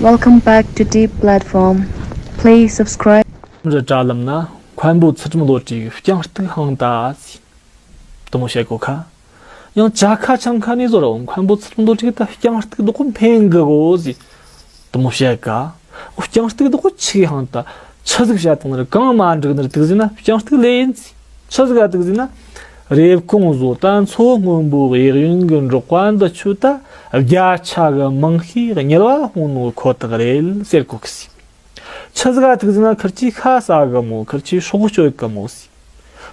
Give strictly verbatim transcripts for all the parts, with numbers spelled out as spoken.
Welcome back to Deep Platform. Please subscribe. རི་དྲ་ལམ་ན་མཁན་པོ་ཚུལ་ཁྲིམས་བློ་གྲོས་ཀྱི་རྐྱང་གཏུག་ཧང་ད་ཟེར། དེ་མོ་བཤད་གོ་ཁ། ཡང་ཅ་ཁ་ཆང་ཁ་ནས་བཟོ་ར་འོང་མཁན་པོ་ཚུལ་ཁྲིམས་བློ་གྲོས་ཀྱི་ད་རྐྱང་གཏུག་དེ་གོ་འཕེན་གི་གོ་ཟེར། དེ་མོ་བཤད་ག། འོ་རྐྱང་གཏུག་དེ་གོ་ཆི་གི་ཧང་ད། ཆི་ཟིག་བཤད་དང་ནི་གང་མ་འགྲིག་ནི་དེ་ག་ཟེར་ན་རྐྱང་གཏུག་ལས་ཡིན་ཟེར། ཆི་ཟིག་ག་དེ་ག་ཟེར་ན། རེབ་གོང་བཟོ་ད་མཚོ་སྔོན་པོའི་གཡས་གཡོན་གྱི་འབྲོག་པ་འདི་ཆོ་ད་བརྒྱ་ཆ་གི་མང་ཤས་དམྱལ་བ་ལྷུང་ནོ་ཁོ་ཐག་རེད་ཟེར་གོ་གི་ཟེར། ཆི་ཟིག་ག་དེ་ག་ཟེར་ན་ཁིར་ཆོ་ཤ་ཟ་གི་མོ། ཁིར་ཆོ་སྲོག་གཅོད་གི་མོ་ཟེར།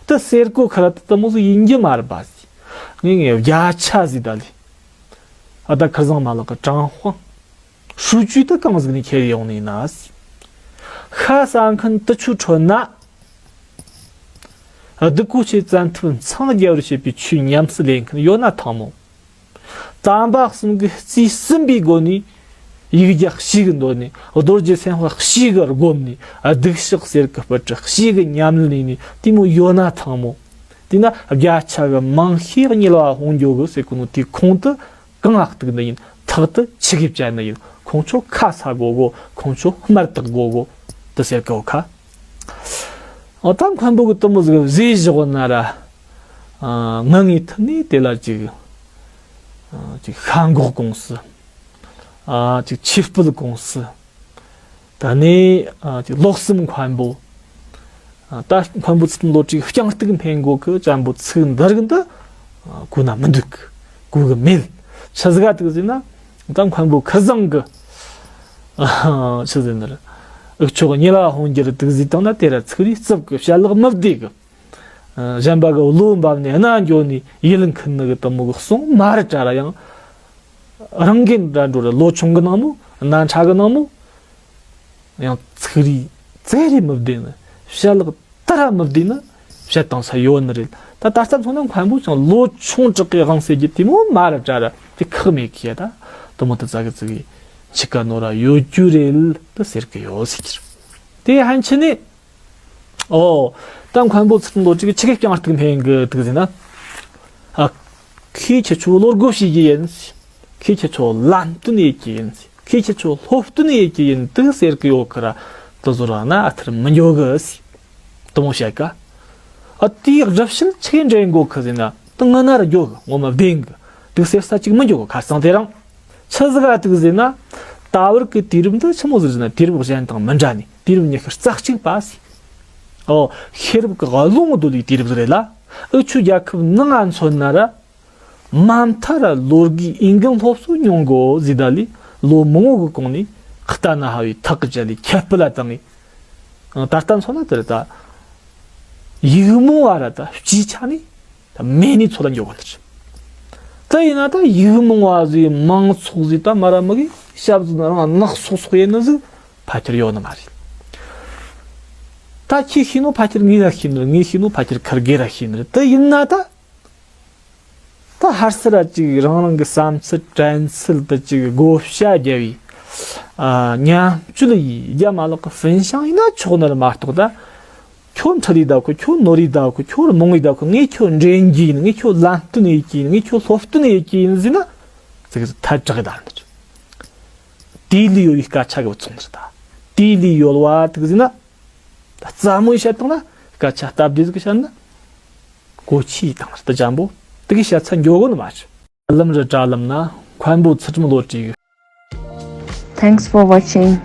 དེ་ཟེར་གོ་ཁིར་ད་དེ་མོ་ཟིག་ཡིན་རྒྱུ་མ་རེད་པ་ཟེར། ངས་ངས་བརྒྱ་ཆ་ཟེར་ད་ལེ། ཨ་ད་ཁིར་བཟང་མ་ལག་གི་ཀྲང་ཧོང་། ཧྲུའུ་ཅུས་དེ་གང་ཟིག་ནས་ཁྱེར་ཡོང་ནི་ན་ཟེར། ཤ་ཟ་མཁན་དེ་ཆོའི་ཁྲོད་ན། སྡུག་གོ་ཆེ་བཙན་ཐབས་འཚང་རྒྱ་བར་བྱེད་པའི་ཆོས་ཉམས་སུ་ལེན་མཁན་ཡོད་ན་ཐང་མོ། དམ་པ་གསུམ་གྱི་རྩིས་ཟིན་པའི་སྒོ་ནས། ཡིག་བརྒྱ་ཞིག་གི་འདོན་ནས། རྡོ་རྗེ་སེམས་དཔའ་ཞིག་གི་སྒོམ་ནས། སྡིག་བཤགས་གསེར་གྱི་སྤུ་གྲི་ཞིག་གི་ཉམས་ལེན་ནས་དེ་མོ་ཡོད་ན་ཐང་མོ། དེས་ན་བརྒྱ་ཆ་གི་མང་ཤས་དམྱལ་བ་ལྷུང་འགྱོ་གི་ཟེར་གོ་ནོ་དེའི་ཁུངས་དེ། གང་ཨག་ཏུག་འདི་ཡིན། ཐག་ཏུ་ཆི་གིས་བཅད་ནི་ཡིན། ཁོང་ཚོ་ཁ་ས་དགོ་གོ། ཁོང་ཚོ་དམར་ཐག་དགོ་གོ། དེ་ཟེར་གོ་ཁ། འོ་ད་མཁན་པོ་གི་དེ་མོ་ཟིག་བཟོས་བཞག་ན་ར། ཨ། ང་ངའི་ཐད་ནས་དེ་ལ་ཅིག་ཨ། ཅིག་ཤ་འགོག་ཀུང་སི། ཨ། ཅིག་ཆུ་སྤུ་ཀུང་སི། ད་ནི། ཨ། ཅིག་ལོག་སེམས་མཁན་པོ། ཨ། ད་མཁན་པོ་ཚུལ་ཁྲིམས་བློ་གྲོས་རྐྱང་གཏུག་འཕེན་གོ་གི་ཅན་པོ་ཚིག་འདི་རིགས་འདི། ཨ། གོ་ན་མི་འདུག་གོ་གི་མེད། ཆི་ཟིག་ག་དུག་ཟེར་ན། ད་མཁན་པོ་ཁི་བཟང་གི། ཨ། ཆི་ཟེར་ན་ར། འུ་ཆོ་གི་དམྱལ་བ་ལྷུང་རྒྱུ་རེད་དུག་ཟེར་བཏང་ན་དེ་ར་ཚིག་རིས་རྩུབ་གི། བཤད་ལག་མི་བདེ་གི། ཨ། གཞན་པ་གི་བློ་འབབ་ནས་མནའ་འགྱོ་ནས་ཡིད་འཁུན་ནི་གི་དེ་མོ་གི་གསུང་མ་རེད་དྲ་ར་ཡང་། རང་འགན་འདྲ་འགྲོ་ར། ལོ་ཆུང་གི་ནང་མོ། ན་ཕྲ་གི་ནང་མོ། ཡང་ཚིག་རིས་རྩེ་རིས་མི་བདེ་ནི། བཤད་ལག་ད་ར་མི་བདེ་ནི། བཤད་སྟངས་ས་ཡོད་ནི་རེད། ད་ད་ལྟ་མཚོན་ན་མཁན་པོ་ཅང་ལོ་ཆུང་དྲག་གི་དབང་ཟེར་རྒྱུ་དེ་མོ་མ་རེད་དྲ་ར། དེ་ཁག་མེད་གི་ཡ། ད་དེ་མོ་དེ་ཙ་གི་ཙི་གི་འཆི་ཀ་ནོ་ར་ཡོད་རྒྱུ་རེད་དུ་ཟེར་གི་ཡོད་ཟེར་གི་རེད། དེ་ཡང་ཕྱིན་ནས། ཨོ། ད་མཁན་པོ་ཚུལ་ཁྲིམས་བློ་གྲོས་ཀྱིས་ཆི་གི་རྐྱང་གཏུག་འཕེན་གི་དུག་ཟེར་ན། ཨ། ཁོས་ཁྱེད་ཆོ་བློ་སྒོ་ཕྱེ་རྒྱུ་ཡིན། ཁོས་ཁྱེད་ཆོ་ལམ་སྟོན་ཡེད་རྒྱུ་ཡིན། ཁོས་ཁྱེད་ཆོ་སློབ་སྟོན་ཡེད་རྒྱུ་ཡིན་དུག་ཟེར་གི་ཡོད་གི་ར། དེ་ཟོ་ར་ན་ཨ་ཐུར་མི་འགྱོ་གི་ཟེར། དེ་མོ་བཤད་ག། ཨ། དེའི་སྒྲུབ་བྱེད་ཆི་འདྲེན་གོ་གི་ཟེར་ན། དེ་ང་ན་ར་འགྱོ་གི། ངོ་མ་བདེན་གི། དུག་ཟེར་ས་ཅིག་མི་འགྱོ་གི། ཁ་སང་དེ་རིང་། ཆི་ཟིག་ག་དུག་ཟེར་ན། ད་བར་གི་དུས་རབས་འདི་ཆི་མོ་ཟིག་ཟེར་ན། དུས་རབས་གཞན་དང་མི་འདྲ་ནི། དུས་རབས་ཉི་ཤུ་རྩ་གཅིག་པ་ཟེར། ཨོ། ཤེས་རབ་ཀྱི་རླུང་རྡོལ་བའི་དུས་རབས་ཟིག་རེད་ལ། འུ་ཆོ་རྒྱལ་ཁབ་ནང་ང་མཚོན་ན་ར། མ་མཐའ་ར་ལོ་དགུའི་འོས་འགན་སློབ་གསོ་མྱོང་དགོ་ཟེར་ད་ལས། ལོ་མང་བོ་གི་གོང་ནས་ལྟ་ན་ཧ་བའི་ཐག་གི་བཅད་ལས་ཁྱབ་སྤེལ་ལ་བཏང་ངས། ད་ལྟ་མཚོན་ན་དེ་རེད་ད། ཡིག་རྨོངས་བ་ར་ད་སྤྱིའི་ཆ་ནས། ད་མེད་ནས་ཚོ་ལ་འགྱོ་གོ་ནི་རེད། ད་ཡིན་ན་ད་ཡིག་རྨོངས་བ་ཟིག་མང་ཚོགས་ཟིག་ད་མ་ར་མི་གི་ཞབས་ཟིག་ན་རང་ནག་སོག་སོག་ཡིན་ནི་ཟིག་ཕ་ཁྱེར་ཡོད་ནི་མ་རེད། ད་ཁྱེད་ཤེས་ནོ་ཕ་ཁྱེར་ངས་ར་ཤེས་ནི་རེད། ངས་ཤེས་ནོ་ཕ་ཁྱེར་ཁར་གེ་ར་ཤེས་ནི་རེད། ད་ཡིན་ན་ད། ད་ཧར་སི་ར་ཅིག་རང་རང་གི་བསམ་ཚུལ་དྲན་ཚུལ་དུ་ཅིག་བགོ་བཤའ་རྒྱབ་བའི། ཨ། ཉམས་བཅོས་ཡིས་རྒྱ་མ་ལག་གི་ཧྥིན་ཤང་ཡིན་ན་ཆོག་ནི་རེད་མ་གཏོགས་ད། ཁྱོད་འཕྲུལ་ལས་ད་ཁོ། ཁྱོད་ནོར་རིས་ད་ཁོ། ཁྱོད་རྨོངས་ཡིས་ད་ཁོ། ངས་ཁྱོད་འདྲེན་རྒྱུ་ཡིན། ངས་ཁྱོད་ལམ་སྟོན་ཡེད་རྒྱུ་ཡིན། ངས་ཁྱོད་སློབ་སྟོན་ཡེད་རྒྱུ་ཡིན་ཟེར་ན། ཙིག་ཐལ་དྲག་གི་ད་འདི། དེ་ལས་ཡོད་པའི་སྐད་ཆ་གི་བུ་ཚོང་འདི་རེད་ད། དེ་ལས་ཡོད་བ་དུག་ཟེར་ན། ད་རྩ་མོ་བཤད་བཏང་ན་སྐད་ཆ་སྟབས་བདེ་ཟིག་བཤད་ན། གོ་ཆི་བཏང་རེད་ད་ཅན་པོ། དེ་གི་བཤད་ཚ་འགྱོ་གོ་ནི་མ་རེད། ལམ་རི་དྲ་ལམ་ན་མཁན་པོ་ཚུལ་ཁྲིམས་བློ་གྲོས་ཀྱི། Thanks for watching.